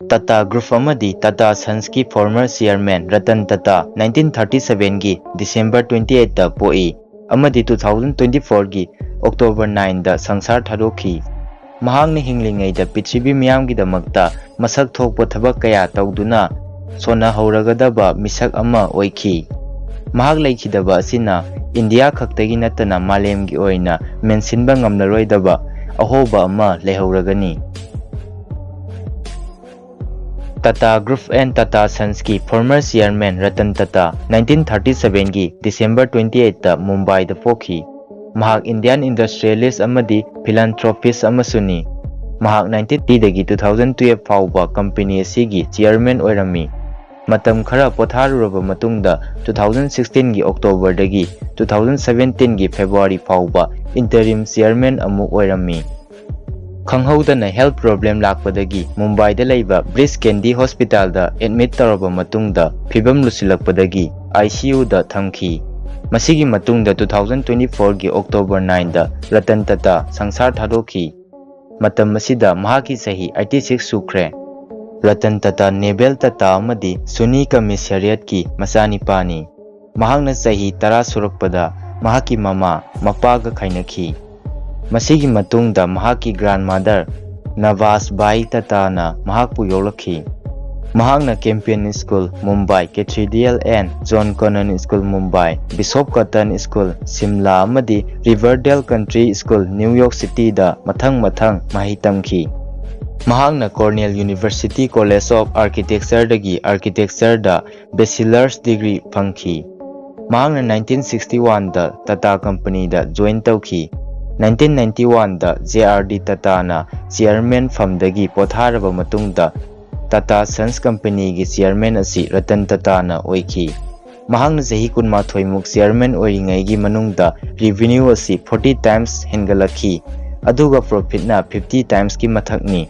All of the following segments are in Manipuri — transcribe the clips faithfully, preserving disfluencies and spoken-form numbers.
Tata Group ꯑꯃꯗꯤ Tata Sonsꯀꯤ former chairman Ratan Tata nineteen thirty sevenꯒꯤ December twenty eightꯇ ꯄꯣꯛꯏ ꯑꯃꯗꯤ two thousand twenty fourꯒꯤ October nineꯗ ꯁꯪꯁꯥꯔ ꯊꯥꯗꯣꯛꯈꯤ꯫ ꯃꯍꯥꯛꯅ ꯍꯤꯡꯂꯤꯉꯩꯗ ꯄ꯭ꯔꯤꯊꯤꯕꯤ ꯃꯤꯌꯥꯝꯒꯤꯗꯃꯛꯇ ꯃꯁꯛ ꯊꯣꯛꯄ ꯊꯕꯛ ꯀꯌꯥ ꯇꯧꯗꯨꯅ ꯁꯣꯟꯅꯍꯧꯔꯒꯗꯕ ꯃꯤꯁꯛ ꯑꯃ ꯑꯣꯏꯈꯤ꯫ ꯃꯍꯥꯛ ꯂꯩꯈꯤꯗꯕ ꯑꯁꯤꯅ ꯏꯟꯗꯤꯌꯥ ꯈꯛꯇꯒꯤ ꯅꯠꯇꯅ ꯃꯥꯂꯦꯝꯒꯤ ꯑꯣꯏꯅ ꯃꯦꯟꯁꯤꯟꯕ ꯉꯝꯂꯔꯣꯏꯗꯕ ꯑꯍꯣꯕ ꯑꯃ ꯂꯩꯍꯧꯔꯒꯅꯤ꯫ Tata Group and Tata Sonsꯀꯤ former chairman Ratan Tata nineteen thirty sevenꯒꯤ December twenty eightꯇ ꯃꯨꯝꯕꯥꯏꯗ ꯄꯣꯛꯈꯤ꯫ ꯃꯍꯥꯛ Indian industrialist ꯑꯃꯗꯤ philanthropist ꯑꯃꯁꯨꯅꯤ꯫ ꯃꯍꯥꯛ nineteen eightyꯗꯒꯤ two thousand twelve ꯐꯥꯎꯕ company ꯑꯁꯤꯒꯤ chairman ꯑꯣꯏꯔꯝꯃꯤ꯫ ꯃꯇꯝ ꯈꯔ ꯄꯣꯊꯥꯔꯨꯔꯕ ꯃꯇꯨꯡꯗ two thousand sixteenꯒꯤ Octoberꯗꯒꯤ two thousand seventeenꯒꯤ February ꯐꯥꯎꯕ interim chairman ꯑꯃꯨꯛ ꯑꯣꯏꯔꯝꯃꯤ꯫ ꯈꯪꯍꯧꯗꯅ health problem ꯂꯥꯛꯄꯗꯒꯤ ꯃꯨꯝꯕꯥꯏꯗ ꯂꯩꯕ Breach Candy Hospitalꯗ admit ꯇꯧꯔꯕ ꯃꯇꯨꯡꯗ ꯐꯤꯕꯝ ꯂꯨꯁꯤꯜꯂꯛꯄꯗꯒꯤ ICUꯗ ꯊꯝꯈꯤ꯫ ꯃꯁꯤꯒꯤ ꯃꯇꯨꯡꯗ two thousand twenty fourꯒꯤ October nineꯗ Ratan Tata ꯁꯪꯁꯥꯔ ꯊꯥꯗꯣꯛꯈꯤ꯫ ꯃꯇꯝ ꯑꯁꯤꯗ ꯃꯍꯥꯛꯀꯤ ꯆꯍꯤ eighty six ꯁꯨꯈ꯭ꯔꯦ꯫ ꯔꯇꯟ ꯇꯥꯇꯥ ꯅꯦꯕꯦꯜ ꯇꯥꯇꯥ ꯑꯃꯗꯤ ꯁꯨꯅꯤ ꯀꯃꯤꯁꯦꯔꯤꯌꯠꯀꯤ ꯃꯆꯥꯅꯤꯄꯥꯅꯤ꯫ ꯃꯍꯥꯛꯅ ꯆꯍꯤ ꯇꯔꯥ ꯁꯨꯔꯛꯄꯗ ꯃꯍꯥꯛꯀꯤ ꯃꯃꯥ ꯃꯄꯥꯒ ꯈꯥꯏꯅꯈꯤ꯫ ꯃꯁꯤꯒꯤ ꯃꯇꯨꯡꯗ ꯃꯍꯥꯛꯀꯤ grandmother ꯅꯕꯥꯁ ꯕꯥꯏ ꯇꯥꯇꯥꯅ ꯃꯍꯥꯛꯄꯨ ꯌꯣꯛꯂꯛꯈꯤ꯫ ꯃꯍꯥꯛꯅ Campion School, Mumbai, Cathedral and John Connon School, Mumbai, Bishop Cotton School, Shimla, ꯑꯃꯗꯤ Riverdale Country School, New York Cityꯗ ꯃꯊꯪ ꯃꯊꯪ ꯃꯍꯩ ꯇꯝꯈꯤ꯫ ꯃꯍꯥꯛꯅ Cornell University College of Architectureꯗꯒꯤ architectureꯗ bachelor's degree ꯐꯪꯈꯤ꯫ ꯃꯍꯥꯛꯅ nineteen sixty oneꯗ Tata Companyꯗ join ꯇꯧꯈꯤ꯫ nineteen ninety oneꯗ J R D Tataꯅ chairman firmꯗꯒꯤ ꯄꯣꯊꯥꯔꯕ ꯃꯇꯨꯡꯗ Tata Sons Companyꯒꯤ chairman ꯑꯁꯤ ꯔꯇꯟ ꯇꯥꯇꯥꯅ ꯑꯣꯏꯈꯤ꯫ ꯃꯍꯥꯛꯅ ꯆꯍꯤ ꯀꯨꯟꯃꯥꯊꯣꯏ ꯃꯨꯛ chairman ꯑꯣꯏꯔꯤꯉꯩꯒꯤ ꯃꯅꯨꯡꯗ revenue ꯑꯁꯤ forty times ꯍꯦꯟꯒꯠꯂꯛꯈꯤ, ꯑꯗꯨꯒ profitꯅ fifty timesꯀꯤ ꯃꯊꯛꯅꯤ꯫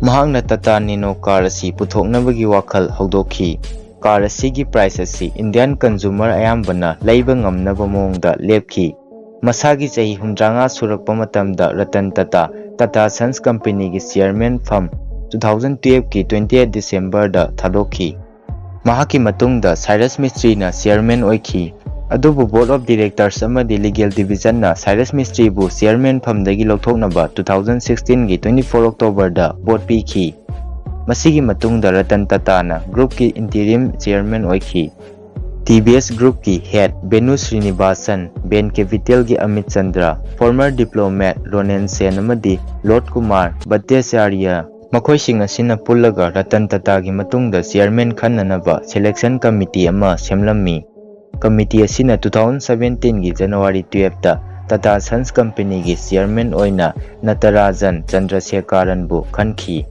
ꯃꯍꯥꯛꯅ Tata Nano car ꯑꯁꯤ ꯄꯨꯊꯣꯛꯅꯕꯒꯤ ꯋꯥꯈꯜ ꯍꯧꯗꯣꯛꯈꯤ꯫ Car ꯑꯁꯤꯒꯤ price ꯑꯁꯤ Indian consumer ꯑꯌꯥꯝꯕꯅ ꯂꯩꯕ ꯉꯝꯅꯕ ꯃꯑꯣꯡꯗ ꯂꯦꯞꯈꯤ꯫ ꯃꯁꯥꯒꯤ ꯆꯍꯤ ꯍꯨꯝꯗ꯭ꯔꯥꯉꯥ ꯁꯨꯔꯛꯄ ꯃꯇꯝꯗ Ratan Tata, Tata Sons Companyꯒꯤ chairman firm two thousand twelve ꯀꯤ twenty eight December ꯗ ꯊꯥꯗꯣꯛꯈꯤ꯫ ꯃꯍꯥꯛꯀꯤ ꯃꯇꯨꯡꯗ ꯁꯥꯏꯔꯁ ꯃꯤꯁꯇ꯭ꯔꯤꯅ ꯆꯤꯌꯔꯃꯦꯟ ꯑꯣꯏꯈꯤ꯫ ꯑꯗꯨꯕꯨ Board of Directors ꯑꯃꯗꯤ Legal Division ꯅ ꯁꯥꯏꯔꯁ ꯃꯤꯁꯇ꯭ꯔꯤꯕꯨ ꯆꯤꯌꯔꯃꯦꯟ ꯐꯝꯗꯒꯤ ꯂꯧꯊꯣꯛꯅꯕ two thousand sixteen ꯒꯤ twenty four October ꯗ ꯚꯣꯠ ꯄꯤꯈꯤ꯫ ꯃꯁꯤꯒꯤ ꯃꯇꯨꯡꯗ ꯔꯇꯟ ꯇꯥꯇꯥꯅ ꯒ꯭ꯔꯨꯞꯀꯤ interim ꯆꯤꯌꯔꯃꯦꯟ ꯑꯣꯏꯈꯤ꯫ ꯇꯤ ꯕꯤ ꯑꯦꯁ ꯒ꯭ꯔꯨꯞꯀꯤ ꯍꯦꯗ ꯕꯦꯅꯨ ꯁ꯭ꯔꯤꯅꯤꯕꯥꯁꯟ, ꯕꯦꯟ ꯀꯦꯄꯤꯇꯦꯜꯒꯤ ꯑꯃꯤꯠ ꯆꯟꯗ꯭ꯔ, ꯐꯣꯔꯃꯔ ꯗꯤꯄ꯭ꯂꯣꯃꯦꯠ ꯔꯣꯅꯦꯟ ꯁꯦꯟ ꯑꯃꯗꯤ ꯂꯣꯔꯗ ꯀꯨꯃꯥꯔ ꯚꯠꯇꯦꯆꯥꯔꯌ, ꯃꯈꯣꯏꯁꯤꯡ ꯑꯁꯤꯅ ꯄꯨꯜꯂꯒ ꯔꯇꯟ ꯇꯥꯇꯥꯒꯤ ꯃꯇꯨꯡꯗ ꯆꯤꯌꯔꯃꯦꯟ ꯈꯟꯅꯅꯕ ꯁꯦꯂꯦꯛꯁꯟ ꯀꯃꯤꯇꯤ ꯑꯃ ꯁꯦꯝꯂꯝꯃꯤ꯫ ꯀꯃꯤꯇꯤ ꯑꯁꯤꯅ two thousand seventeen ꯒꯤ January twelve ꯇ ꯇꯥꯇꯥ ꯁꯟꯁ ꯀꯝꯄꯦꯅꯤꯒꯤ ꯆꯤꯌꯔꯃꯦꯟ ꯑꯣꯏꯅ ꯅꯇꯔꯥꯖꯟ ꯆꯟꯗ꯭ꯔꯁꯦꯀꯥꯔꯟꯕꯨ ꯈꯟꯈꯤ꯫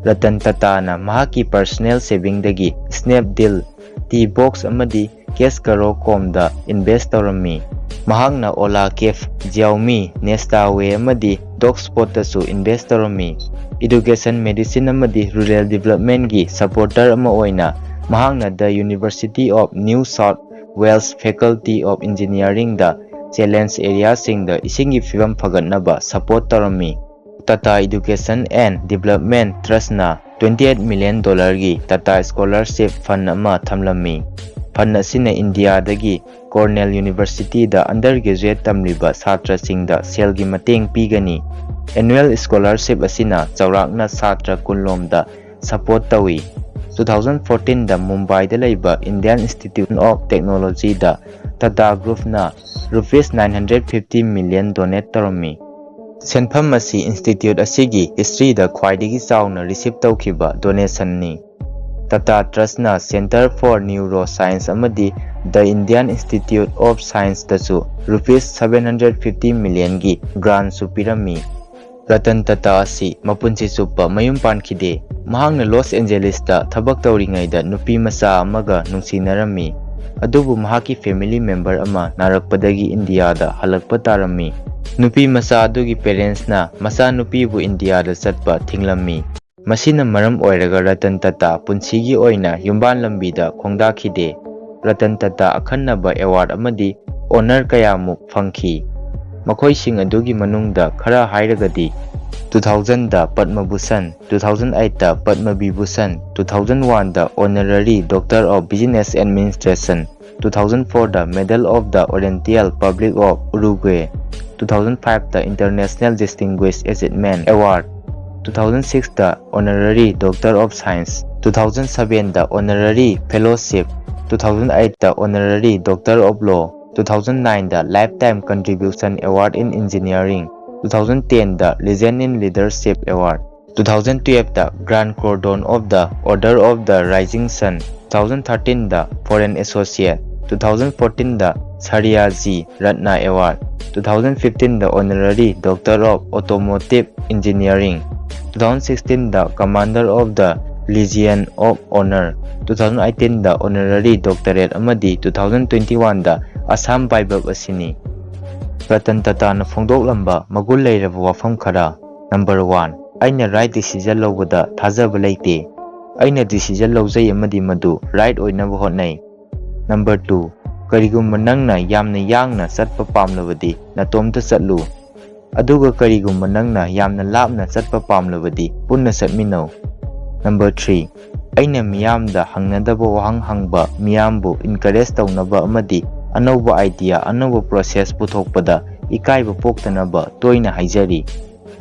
ꯔꯇꯟ ꯇꯥꯇꯥꯅ ꯃꯍꯥꯛꯀꯤ ꯄꯔꯁꯅꯦꯜ ꯁꯦꯚꯤꯡꯗꯒꯤ ꯁ꯭ꯅꯦꯞꯗꯤꯜ, ꯇꯤ ꯕꯣꯛꯁ ꯑꯃꯗꯤ ꯀꯦꯁ ꯀꯔꯣ ꯀꯣꯝꯗ ꯏꯟꯚꯦꯁ ꯇꯧꯔꯝꯃꯤ꯫ ꯃꯍꯥꯛꯅ ꯑꯣꯂꯥ ꯀꯦꯐ, ꯖꯤꯌꯥꯎꯃꯤ, ꯅꯦꯁꯇꯥꯋꯦ ꯑꯃꯗꯤ ꯗꯣꯛ ꯁ꯭ꯄꯣꯠꯇꯁꯨ ꯏꯟꯚꯦꯁ ꯇꯧꯔꯝꯃꯤ꯫ Education, medicine ꯑꯃꯗꯤ rural development ꯒꯤ supporter ꯑꯃ ꯑꯣꯏꯅ ꯃꯍꯥꯛꯅ The University of New South Wales Faculty of Engineering the challenge area ꯁꯤꯡꯗ ꯏꯁꯤꯡꯒꯤ ꯐꯤꯕꯝ ꯐꯒꯠꯅꯕ support ꯇꯧꯔꯝꯃꯤ꯫ Tata Education and Development Trust ꯅ twenty eight million dollar ꯒꯤ Tata Scholarship Fund ꯑꯃ ꯊꯝꯂꯝꯃꯤ꯫ Fund ꯑꯁꯤꯅ ꯏꯟꯗꯤꯌꯥꯗꯒꯤ Cornell University ꯗ undergraduate ꯇꯝꯂꯤꯕ ꯁꯥꯇ꯭ꯔꯁꯤꯡꯗ ꯁꯦꯜꯒꯤ ꯃꯇꯦꯡ ꯄꯤꯒꯅꯤ꯫ Annual scholarship ꯑꯁꯤꯅ ꯆꯥꯎꯔꯥꯛꯅ ꯁꯥꯇ꯭ꯔ ꯀꯨꯟ ꯂꯣꯝꯗ support ꯇꯧꯏ꯫ Two thousand fourteen ꯗ ꯃꯨꯝꯕꯥꯏꯗ ꯂꯩꯕ Indian Institute of Technology the Tata Group ꯅ rupees nine hundred fifty million donate ꯇꯧꯔꯝꯃꯤ꯫ ꯁꯦꯟꯐꯝ ꯑꯁꯤ institute ꯑꯁꯤꯒꯤ history ꯗ ꯈ꯭ꯋꯥꯏꯗꯒꯤ ꯆꯥꯎꯅ receive ꯇꯧꯈꯤꯕ donation ꯅꯤ꯫ Tata Trust ꯅ Centre for Neuroscience ꯑꯃꯗꯤ The Indian Institute of Science ꯇꯁꯨ rupees seven hundred fifty million ꯒꯤ grant ꯁꯨ ꯄꯤꯔꯝꯃꯤ꯫ ꯔꯇꯟ ꯇꯥꯇꯥ ꯑꯁꯤ ꯃꯄꯨꯟꯁꯤ ꯆꯨꯞꯄ ꯃꯌꯨꯝ ꯄꯥꯟꯈꯤꯗꯦ꯫ ꯃꯍꯥꯛꯅ ꯂꯣꯁ ꯑꯦꯟꯖꯦꯂꯤꯁꯇ ꯊꯕꯛ ꯇꯧꯔꯤꯉꯩꯗ ꯅꯨꯄꯤ ꯃꯆꯥ ꯑꯃꯒ ꯅꯨꯡꯁꯤꯅꯔꯝꯃꯤ, ꯑꯗꯨꯕꯨ ꯃꯍꯥꯛꯀꯤ family member ꯑꯃ ꯅꯥꯔꯛꯄꯗꯒꯤ ꯏꯟꯗꯤꯌꯥꯗ ꯍꯜꯂꯛꯄ ꯇꯥꯔꯝꯃꯤ꯫ ꯅꯨꯄꯤ ꯃꯆꯥ ꯑꯗꯨꯒꯤ parents ꯅ ꯃꯆꯥꯅꯨꯄꯤꯕꯨ ꯏꯟꯗꯤꯌꯥꯗ ꯆꯠꯄ ꯊꯤꯡꯂꯝꯃꯤ꯫ ꯃꯁꯤꯅ ꯃꯔꯝ ꯑꯣꯏꯔꯒ ꯔꯇꯟ ꯇꯥꯇꯥ ꯄꯨꯟꯁꯤꯒꯤ ꯑꯣꯏꯅ ꯌꯨꯝꯕꯥꯟ ꯂꯝꯕꯤꯗ ꯈꯣꯡꯗꯥꯈꯤꯗꯦ꯫ ꯔꯇꯟ ꯇꯥꯇꯥ ꯑꯈꯟꯅꯕ award ꯑꯃꯗꯤ honour ꯀꯌꯥꯃꯨꯛ ꯐꯪꯈꯤ꯫ ꯃꯈꯣꯏꯁꯤꯡ ꯑꯗꯨꯒꯤ ꯃꯅꯨꯡꯗ ꯈꯔ ꯍꯥꯏꯔꯒꯗꯤ, two thousand ꯗ Padma Bhushan, two thousand eight ꯇ Padma Vibhushan, two thousand one the Honorary Doctor of Business Administration, two thousand four the Medal of the Oriental Republic of Uruguay, two thousand five the International Distinguished Achievement Award, two thousand six the Honorary Doctor of Science, two thousand seven the Honorary Fellowship, two thousand eight the Honorary Doctor of Law, two thousand nine the Lifetime Contribution Award in Engineering, two thousand ten the Legend in Leadership Award, two thousand twelve the Grand Cordon of the Order of the Rising Sun, two thousand thirteen the Foreign Associate, two thousand fourteen the Shaurya Ratna Award, two thousand fifteen the Honorary Doctor of Automotive Engineering, two thousand sixteen the Commander of the Legion of Honor, two thousand eighteen the Honorary Doctorate ꯑꯃꯗꯤ two thousand twenty-one ꯗ Assam Vaibhav ꯑꯁꯤꯅꯤ꯫ ꯔꯇꯟ ꯇꯥꯇꯥꯅ ꯐꯣꯡꯗꯣꯛꯂꯝꯕ ꯃꯒꯨꯟ ꯂꯩꯔꯕ ꯋꯥꯐꯝ ꯈꯔ꯫ Number one, ꯑꯩꯅ right decision ꯂꯧꯕꯗ ꯊꯥꯖꯕ ꯂꯩꯇꯦ꯫ ꯑꯩꯅ decision ꯂꯧꯖꯩ ꯑꯃꯗꯤ ꯃꯗꯨ right ꯑꯣꯏꯅꯕ ꯍꯣꯠꯅꯩ꯫ Number two, ꯀꯔꯤꯒꯨꯝꯕ ꯅꯪꯅ ꯌꯥꯝꯅ ꯌꯥꯡꯅ ꯆꯠꯄ ꯄꯥꯝꯂꯕꯗꯤ ꯅꯇꯣꯝꯇ ꯆꯠꯂꯨ꯫ ꯑꯗꯨꯒ ꯀꯔꯤꯒꯨꯝꯕ ꯅꯪꯅ ꯌꯥꯝꯅ ꯂꯥꯞꯅ ꯆꯠꯄ ꯄꯥꯝꯂꯕꯗꯤ ꯄꯨꯟꯅ ꯆꯠꯃꯤꯟꯅꯧ꯫ Number three, ꯑꯩꯅ ꯃꯤꯌꯥꯝꯗ ꯍꯪꯅꯗꯕ ꯋꯥꯍꯪ ꯍꯪꯕ, ꯃꯤꯌꯥꯝꯕꯨ encourage ꯇꯧꯅꯕ ꯑꯃꯗꯤ ꯑꯅꯧꯕ idea, ꯑꯅꯧꯕ process ꯄꯨꯊꯣꯛꯄꯗ ꯏꯀꯥꯏꯕ ꯄꯣꯛꯇꯅꯕ ꯇꯣꯏꯅ ꯍꯥꯏꯖꯔꯤ꯫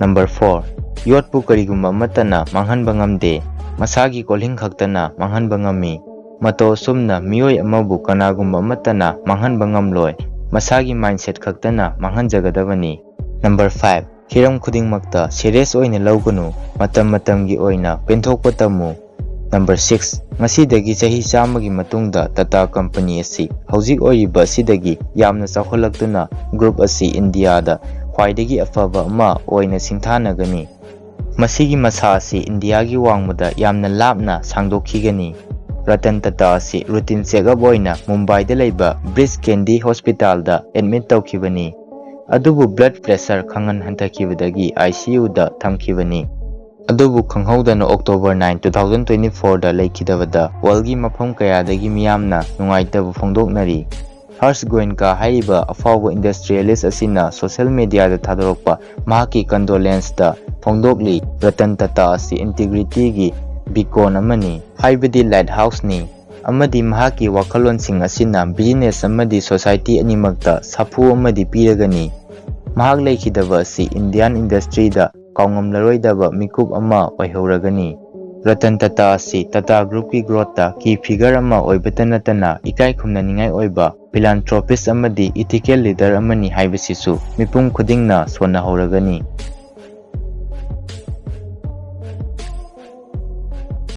Number four, ꯌꯣꯠꯄꯨ ꯀꯔꯤꯒꯨꯝꯕ ꯑꯃꯠꯇꯅ ꯃꯥꯡꯍꯟꯕ ꯉꯝꯗꯦ, ꯃꯁꯥꯒꯤ ꯀꯣꯜꯍꯤꯡ ꯈꯛꯇꯅ ꯃꯥꯡꯍꯟꯕ ꯉꯝꯃꯤ꯫ ꯃꯇꯧ ꯑꯁꯨꯝꯅ ꯃꯤꯑꯣꯏ ꯑꯃꯕꯨ ꯀꯅꯥꯒꯨꯝꯕ ꯑꯃꯠꯇꯅ ꯃꯥꯡꯍꯟꯕ ꯉꯝꯂꯣꯏ, ꯃꯁꯥꯒꯤ mindset ꯈꯛꯇꯅ ꯃꯥꯡꯍꯟꯖꯒꯗꯕꯅꯤ꯫ Number five, ꯍꯤꯔꯝ ꯈꯨꯗꯤꯡꯃꯛꯇ serious ꯑꯣꯏꯅ ꯂꯧꯒꯅꯨ, ꯃꯇꯝ ꯃꯇꯝꯒꯤ ꯑꯣꯏꯅ ꯄꯦꯟꯊꯣꯛꯄ ꯇꯝꯃꯨ꯫ Number six, ꯉꯁꯤꯗꯒꯤ ꯆꯍꯤ ꯆꯥꯝꯃꯒꯤ ꯃꯇꯨꯡꯗ ꯇꯥꯇꯥ ꯀꯝꯄꯅꯤ ꯑꯁꯤ ꯍꯧꯖꯤꯛ ꯑꯣꯏꯔꯤꯕ ꯑꯁꯤꯗꯒꯤ ꯌꯥꯝꯅ ꯆꯥꯎꯈꯠꯂꯛꯇꯨꯅ group ꯑꯁꯤ ꯏꯟꯗꯤꯌꯥꯗ ꯈ꯭ꯋꯥꯏꯗꯒꯤ ꯑꯐꯕ ꯑꯃ ꯑꯣꯏꯅ ꯁꯤꯡꯊꯥꯅꯒꯅꯤ꯫ ꯃꯁꯤꯒꯤ ꯃꯁꯥ ꯑꯁꯤ ꯏꯟꯗꯤꯌꯥꯒꯤ ꯋꯥꯡꯃꯗ ꯌꯥꯝꯅ ꯂꯥꯞꯅ ꯁꯥꯡꯗꯣꯛꯈꯤꯒꯅꯤ꯫ ꯔꯇꯟ ꯇꯥꯇꯥ ꯑꯁꯤ routine checkup ꯑꯣꯏꯅ ꯃꯨꯝꯕꯥꯏꯗ ꯂꯩꯕ ꯕ꯭ꯔꯤꯆ ꯀꯦꯟꯗꯤ ꯍꯣꯁꯄꯤꯇꯥꯜꯗ admit ꯇꯧꯈꯤꯕꯅꯤ꯫ ꯑꯗꯨꯕꯨ blood pressure ꯈꯪꯍꯟ ꯍꯟꯊꯈꯤꯕꯗꯒꯤ ICUꯗ ꯊꯝꯈꯤꯕꯅꯤ꯫ ꯑꯗꯨꯕꯨ ꯈꯪꯍꯧꯗꯅ October nine, two thousand twenty-fourꯗ ꯂꯩꯈꯤꯗꯕꯗ worldꯒꯤ ꯃꯐꯝ ꯀꯌꯥꯗꯒꯤ ꯃꯤꯌꯥꯝꯅ ꯅꯨꯡꯉꯥꯏꯇꯕ ꯐꯣꯡꯗꯣꯛꯅꯔꯤ꯫ ꯍꯔꯁ ꯒꯣꯌꯟꯀꯥ ꯍꯥꯏꯔꯤꯕ ꯑꯐꯥꯎꯕ industrialist ꯑꯁꯤꯅ social mediaꯗ ꯊꯥꯗꯣꯔꯛꯄ ꯃꯍꯥꯛꯀꯤ condolenceꯇ ꯐꯣꯡꯗꯣꯛꯂꯤ, "ꯔꯇꯟ ꯇꯥꯇꯥ ꯑꯁꯤ integrityꯒꯤ beacon ꯑꯃꯅꯤ, ꯍꯥꯏꯕꯗꯤ lighthouseꯅꯤ, ꯑꯃꯗꯤ ꯃꯍꯥꯛꯀꯤ ꯋꯥꯈꯜꯂꯣꯟꯁꯤꯡ ꯑꯁꯤꯅ business ꯑꯃꯗꯤ society ꯑꯅꯤꯃꯛꯇ ꯁꯥꯐꯨ ꯑꯃꯗꯤ ꯄꯤꯔꯒꯅꯤ꯫ ꯃꯍꯥꯛ ꯂꯩꯈꯤꯗꯕ ꯑꯁꯤ Indian industryꯗ ꯀꯥꯎꯉꯝꯂꯔꯣꯏꯗꯕ ꯃꯤꯀꯨꯞ ꯑꯃ ꯑꯣꯏꯍꯧꯔꯒꯅꯤ"꯫ ꯔꯇꯟ ꯇꯥꯇꯥ ꯑꯁꯤ Tata Groupꯀꯤ growthꯇ key figure ꯑꯃ ꯑꯣꯏꯕꯇ ꯅꯠꯇꯅ ꯏꯀꯥꯏ ꯈꯨꯝꯅꯅꯤꯡꯉꯥꯏ ꯑꯣꯏꯕ philanthropist ꯑꯃꯗꯤ ethical leader ꯑꯃꯅꯤ ꯍꯥꯏꯕꯁꯤꯁꯨ ꯃꯤꯄꯨꯝ ꯈꯨꯗꯤꯡꯅ ꯁꯣꯟꯅꯍꯧꯔꯒꯅꯤ꯫